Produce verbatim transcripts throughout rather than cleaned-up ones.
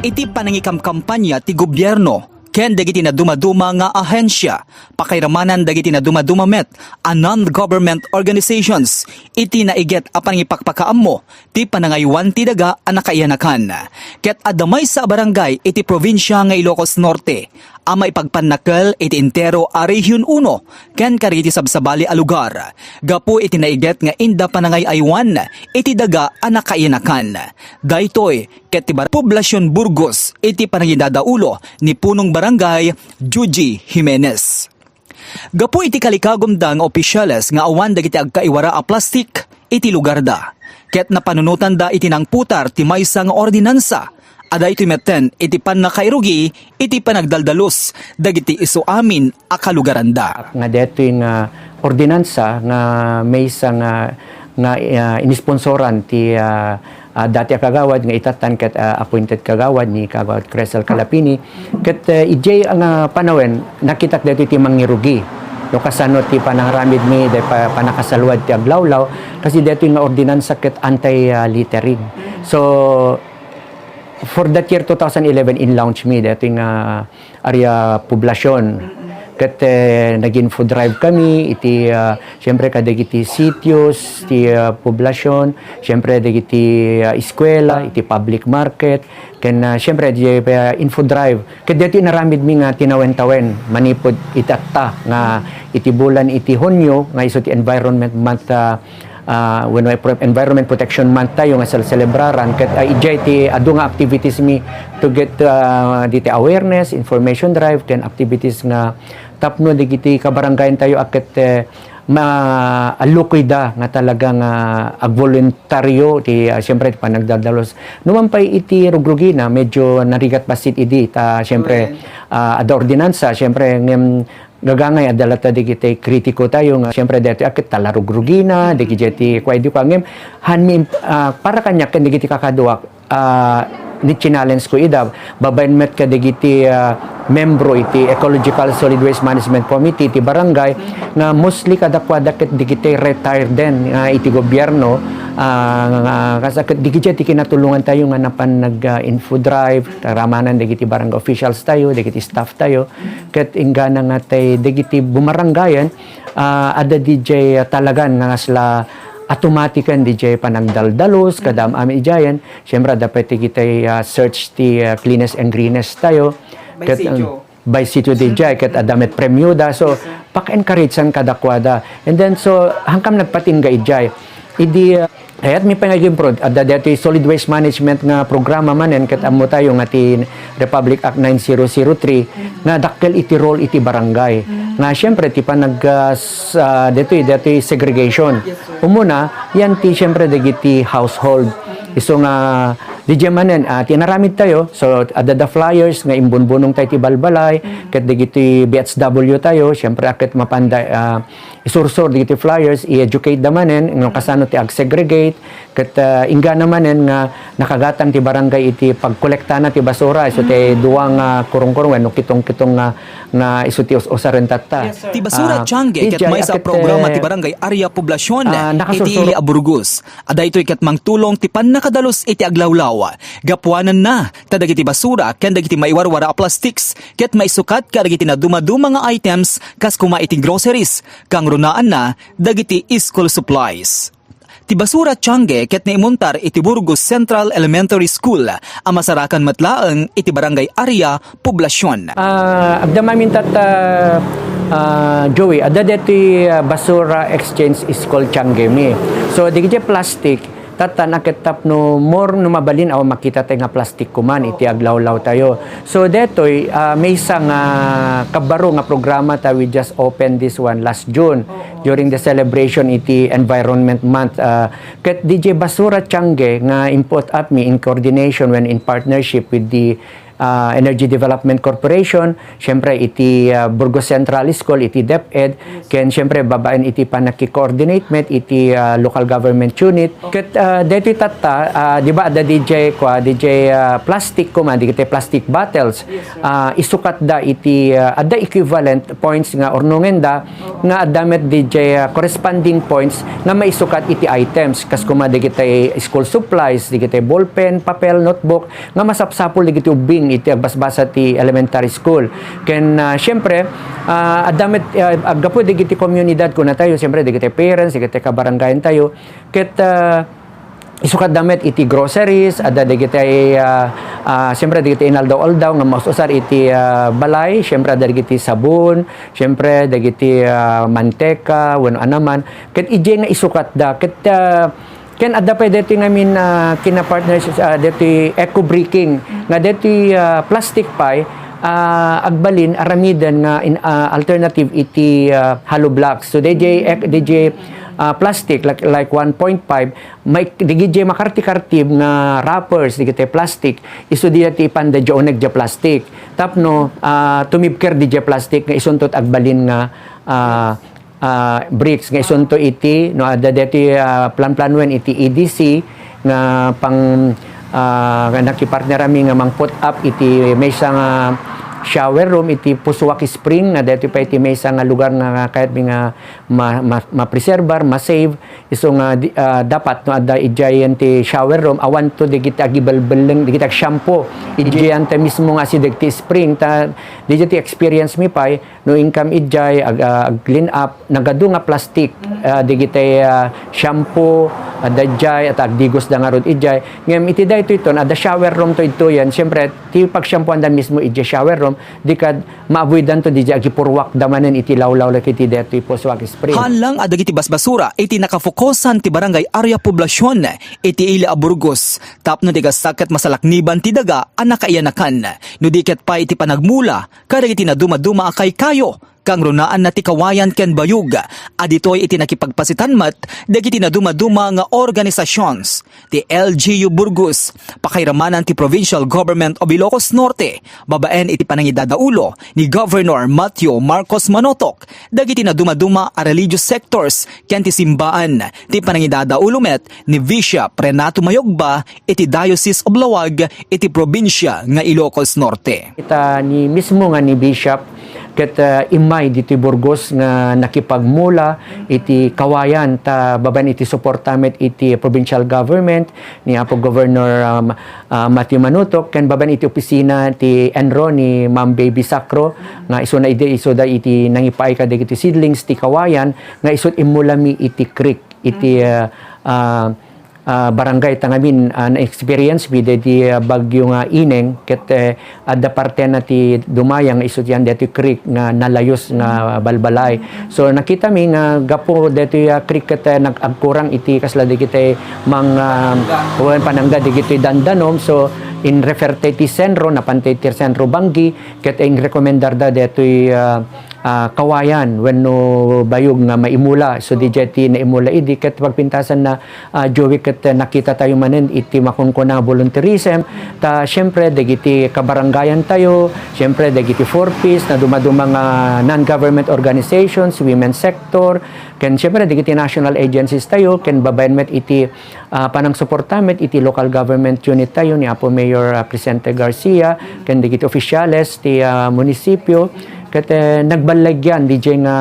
Iti panangikamkampanya ti gobierno ken dagiti nadumaduma nga ahensia, pakairamanan dagiti nadumaduma met a non-government organizations, iti naiget a panangipakpakaammo ti panangaywan ti daga a nakaiyanakan. Ket adda maysa a barangay iti probinsia nga Ilocos Norte a maipagpannakkel iti entero a Region Uno ken kadagiti sabsabali a lugar gapu iti naiget nga inda panangay-aywan iti daga a nakaiyanakan. Daytoy ket ti bar-, Poblacion Burgos iti panangidadaulo ni Punong Barangay Juji Jimenez. Gapu iti kalikagumda nga opisyales nga awan dagiti agkaiwara a plastik iti lugarda, ket napanunotanda iti nangputar ti maysa nga ordinansa a daytoy metten iti pannakairugi iti panagdaldalus dagiti isu amin a kalugaranda. Nga daytoy nga ordinansa nga maysa nga, nga, ah, inisponsoran ti, ah, ah, dati a kagawad nga itattan ket, ah, appointed kagawad ni Kagawad Cresel Calapini. Ket, eh, idiay nga panawen, nakitak daytoy ti mangirugi. No, kasano ti panangaramidmi, day pa-, panakasaluad ti aglawlaw, kasi daytoy nga ordinansa ket anti, ah, littering. So, for that year two thousand eleven, in-launch mi daytoy nga area poblacion. Ket, eh, nag-info drive kami iti, ah, siyempre, kadagiti sitios ti, ah, poblacion, siyempre, dagiti, ah, eskwela, iti public market, ken, ah, siyempre, di, ah, info drive. Ket daytoy inaramidmi nga tinawen-tawen manipud itatta nga iti bulan iti Hunyo nga isu ti Environment Month, ah, ah, wenno Pro-, Environment Protection Month tayo nga sel-, selebraran, ket, ah, idiay ti adu nga activities mi to get, ah, diti awareness, information drive, ken activities nga tapno dagiti kabarangayan tayo a ket, eh, ma-, allukoy da nga talaga nga agboluntaryo ti, ah, siyempre, ti panagdaldalus. Numan pay iti rugrugina, medyo narigat bassit idi, ta, siyempre, ah, adda ordinansa, siyempre, ngem gagangay adda latta dagiti kritiko tayo nga, siyempre, daytoy a ket ta la rugrugina, dagiti kuay di kuay, ngem han mi, ah, para kaniak ken dagiti kakaduak, ah, ni-challenge ko ida, babaen met kadagiti, ah, membro iti Ecological Solid Waste Management Committee ti barangay, nga mostly kadakuada ket dagiti retired den nga iti gobierno, ah, nga kas-, ket dagiti ti kinatulongan tayo nga napan nag, ah, info drive, ramanan dagiti barangay officials tayo, dagiti staff tayo, ket inggana nga tay dagiti bumarangayan, ah, adda didiay, ah, talagan nga kasla automatiken didiay panagdaldalus, kada am-amin idiayen. Siyempre, adda pay ti kitay, ah, search ti, ah, cleanest and greenest tayo. By sitio. By sitio didiay, ket adda met premioda. So, paka-encourage-an kadakuada. And then, so, hankam nagpatingga idiay. Idi, ah, kayat mi pay nga improve, adda daytoy solid waste management nga programa manen, ket ammo tayo nga ti Republic Act nine zero zero three, nga dakkel iti role iti barangay. Nga, siyempre, ti panag, ah, s-, ah, daytoy, daytoy segregation. Umuna, yan ti, siyempre, dagiti household. Isu nga, didiay manen, ah, ti inaramid tayo, so, adda da flyers nga imbunbunong tayo ti balbalay, ket dagiti B H W tayo, siyempre, a ket mapanda, ah, isursor dagiti flyers, i-educate da manen, no, kasano ti ag-segregate, ket, ah, inggana manen nga nakagatang ti barangay iti pagkolektana ti basura, isu ti dua nga kurong-kurong, wenno kitong-kitong nga, nga isu ti us-, usaren tatta. Ti Basura Tiangge ket maysa a programa ti Barangay Area Poblacion iti ili a Burgos. A daytoy ket mangtulong ti pannakadalus iti aglawlaw. Gapuananna, ta dagiti basura ken dagiti maiwarwara a plastics ket maisukat kadagiti nadumaduma nga items kas koma iti groceries, kangrunaanna dagiti school supplies. Ti Basura Tiangge ket naimuntar iti Burgos Central Elementary School a masarakan met laeng iti Barangay Area, Poblacion. Ah, agdama minta ta, ah, Joey, adda deti, ah, Basura Exchange School Tiangge mi. So, dagiti plastic, tatta na ket tapno more no mabalin a makita tayo nga plastic kuman iti aglawlaw tayo. So, detoy, ah, maysa nga kabaro nga programa ta we just opened this one last June during the celebration iti Environment Month. Ah, ket D J Basura Tiangge nga imput up mi in coordination when in partnership with the ah, Energy Development Corporation, siyempre iti, ah, Burgos Central School, iti DepEd, ken siyempre babaen iti panaki-coordinate met iti, ah, local government unit. Ket, ah, daytoy tatta, ah, di ba, adda D J, kua, D J, ah, plastic koma, dagiti plastic bottles. Ah, isukatda iti, ah, adda equivalent points nga urnongenda, nga adda met D J, ah, corresponding points nga maisukat iti items. Kas koma dagiti school supplies, dagiti ballpen, papel, notebook, nga masapsapul dagiti ubbing iti agbasbasa ti elementary school. Ken, ah, siyempre, ah, adda met, ah, aggapu dagiti komunidad, kuna tayo, siyempre, dagiti parents, dagiti kabarangayan tayo. Ket, ah, isukatda met iti groceries, adda dagiti, ah, ah, siyempre, dagiti inaldaw-aldaw nga maus-usar iti, ah, balay, siyempre, adda dagiti sabon, siyempre, dagiti, ah, manteka, wenno anaman. Ket idiay nga isukatda, ket, ah, ken adda pay daytoy ngamin, ah, kinapartner, ah, daytoy eco bricking, nga daytoy, ah, plastic pay, ah, agbalin aramiden nga in, ah, alternative iti, ah, hollow blocks. So, D J ec-, D J, ah, plastic, like, like one point five, may, dagiti makarti-kartib nga wrappers, dagiti plastic, isu dayta ti ipanda diay uneg diay plastic. Tapno, ah, tumibker diay plastic nga isunto ti agbalin nga, ah, ah, bricks nga isunto iti, no, adda deti, ah, plan-planuen iti E D C nga pang, ah, nga nakipartner ami nga mang-put up iti maysa nga shower room iti Posoac Spring, nga deti pay iti maysa nga lugar nga kayatmi nga ma-, ma-, mapreserbar, ma-save. Isu nga di, ah, dapat no adda idiayen ti shower room, awanto dagiti agibalbelleng, dagiti ag-shampoo. Idiayen ta mismo nga asideg ti spring, ta dayta ti experience mi pay, no inkam idiay, ag-, ah, ag-clean up, nagadu nga plastic, ah, dagiti, ah, shampoo, adda idiay, at agdigosda ngarud idiay. Ngem iti daytoy ton, adda shower room to idtoyen, siyempre, ti pagshampuanda mismo idiay shower room, di kad maavoidanto didiay agipurwakda manen iti lawlaw ket iti daytoy Posoac Spring. Haan lang a dagiti basbasura iti nakafokusan ti Barangay Area Poblacion iti ili a Burgos tapno ti kasta ket masalakniban ti daga a nakaiyanakan, no di ket pay iti panagmula kadagiti nadumaduma a kaykayo, kangrunaanna ti kawayan ken bayog a ditoy iti nakipagpasitan met dagiti nadumaduma nga organisations. Ti L G U Burgos, pakairamanan ti Provincial Government of Ilocos Norte, babaen iti panangidadaulo ni Governor Matthew Marcos Manotok, dagiti nadumaduma a religious sectors ken ti simbaan, ti panangidadaulo met ni Bishop Renato Mayogba iti Diocese of Laoag iti probinsia nga Ilocos Norte. Ita ni mismo nga ni Bishop ket, ah, immay ditoy Burgos nga nakipagmula iti kawayan ta babaen iti suporta met iti provincial government ni Apo Governor, um, ah, Matthew Manotok ken babaen iti opisina ti ENRO ni Ma'am Baby Sacro nga isuna idi isuda iti nangipaay kadagiti seedlings ti kawayan nga isut' immulami iti creek iti, ah, ah, ah, barangay ta ngamin, ah, na-experience mi daydi, ah, bagyo nga Ineng ket, eh, adda partena ti dumaya nga isut' yan daytoy creek nga nalayus nga balbalay. So, nakita mi nga gapu daytoy, ah, creek ket, eh, nag-, agkurang iti kasla dagiti mang, ah, wen panangga dagiti dandanom. So, in refer ta iti sentro, napan ta iti sentro banggi, ket in rekomendarda daytoy, ah, ah, kawayan wenno bayog nga maimula. So, didiay ti naimula idi ket pagpintasanna, ah, Joey, ket, eh, nakita tayo manen iti makunkuna nga volunteerism. Ta, siyempre, dagiti kabarangayan tayo, siyempre, dagiti four Ps, nadumaduma nga non-government organizations, women sector, ken, siyempre, dagiti national agencies tayo, ken babaen met iti ah, panangsuporta met iti local government unit tayo ni Apo Mayor, ah, Crescente Garcia, ken dagiti ofisiales ti, ah, munisipyo, ket, eh, nagballigyan didiay nga,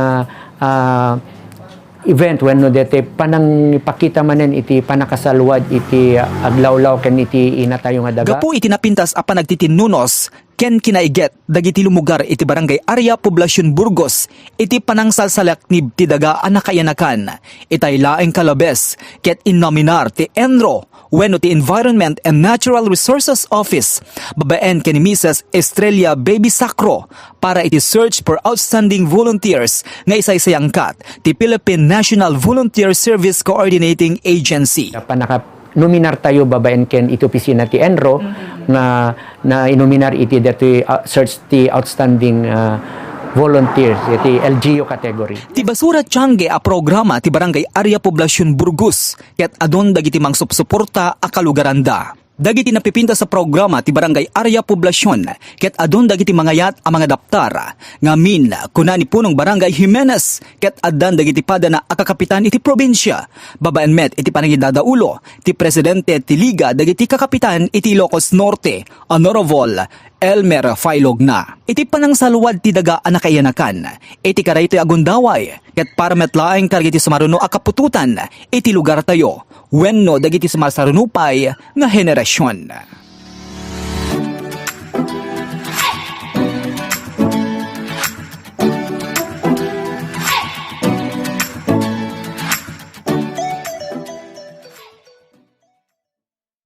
ah, event wenno daytoy panangipakita manen iti pannakasaluad iti aglawlaw ken iti inatayo nga daga. Gapu iti napintas a panagtitinnunos ken kinaiget dagiti lumugar iti Barangay Area Poblacion Burgos iti panangsalsalaknib ti daga a nakaiyanakan. Itay laeng kalabes ket innominar ti ENRO wenno ti Environment and Natural Resources Office babaen ken ni Missus Estrella Baby Sacro para iti Search for Outstanding Volunteers nga isaysayangkat ti Philippine National Volunteer Service Coordinating Agency. Pannaka- nominar tayo babaen ken iti opisina ti ENRO nga nainominar iti daytoy, ah, search ti outstanding, ah, volunteers iti L G U category. Ti Basura Tiangge a programa ti Barangay Area Poblacion Burgos ket adun dagiti mangsupsuporta a kalugaranda. Dagiti napipintas a programa ti Barangay Area Poblacion ket adun dagiti mangayat a mangadaptar. Ngamin, kuna ni Punong Barangay Jimenez, ket addan dagiti padana a kakapitan iti probinsia. Babaen met iti panangidadaulo ti presidente ti Liga dagiti Kakapitan iti Ilocos Norte, Honorable Elmer Failogna. Iti panangsaluad ti daga a nakaiyanakan iti karaytoy a gundaway, ket para met laeng kadagiti sumaruno a kaputotan iti lugartayo wenno dagiti sumasaruno pay nga henerasion.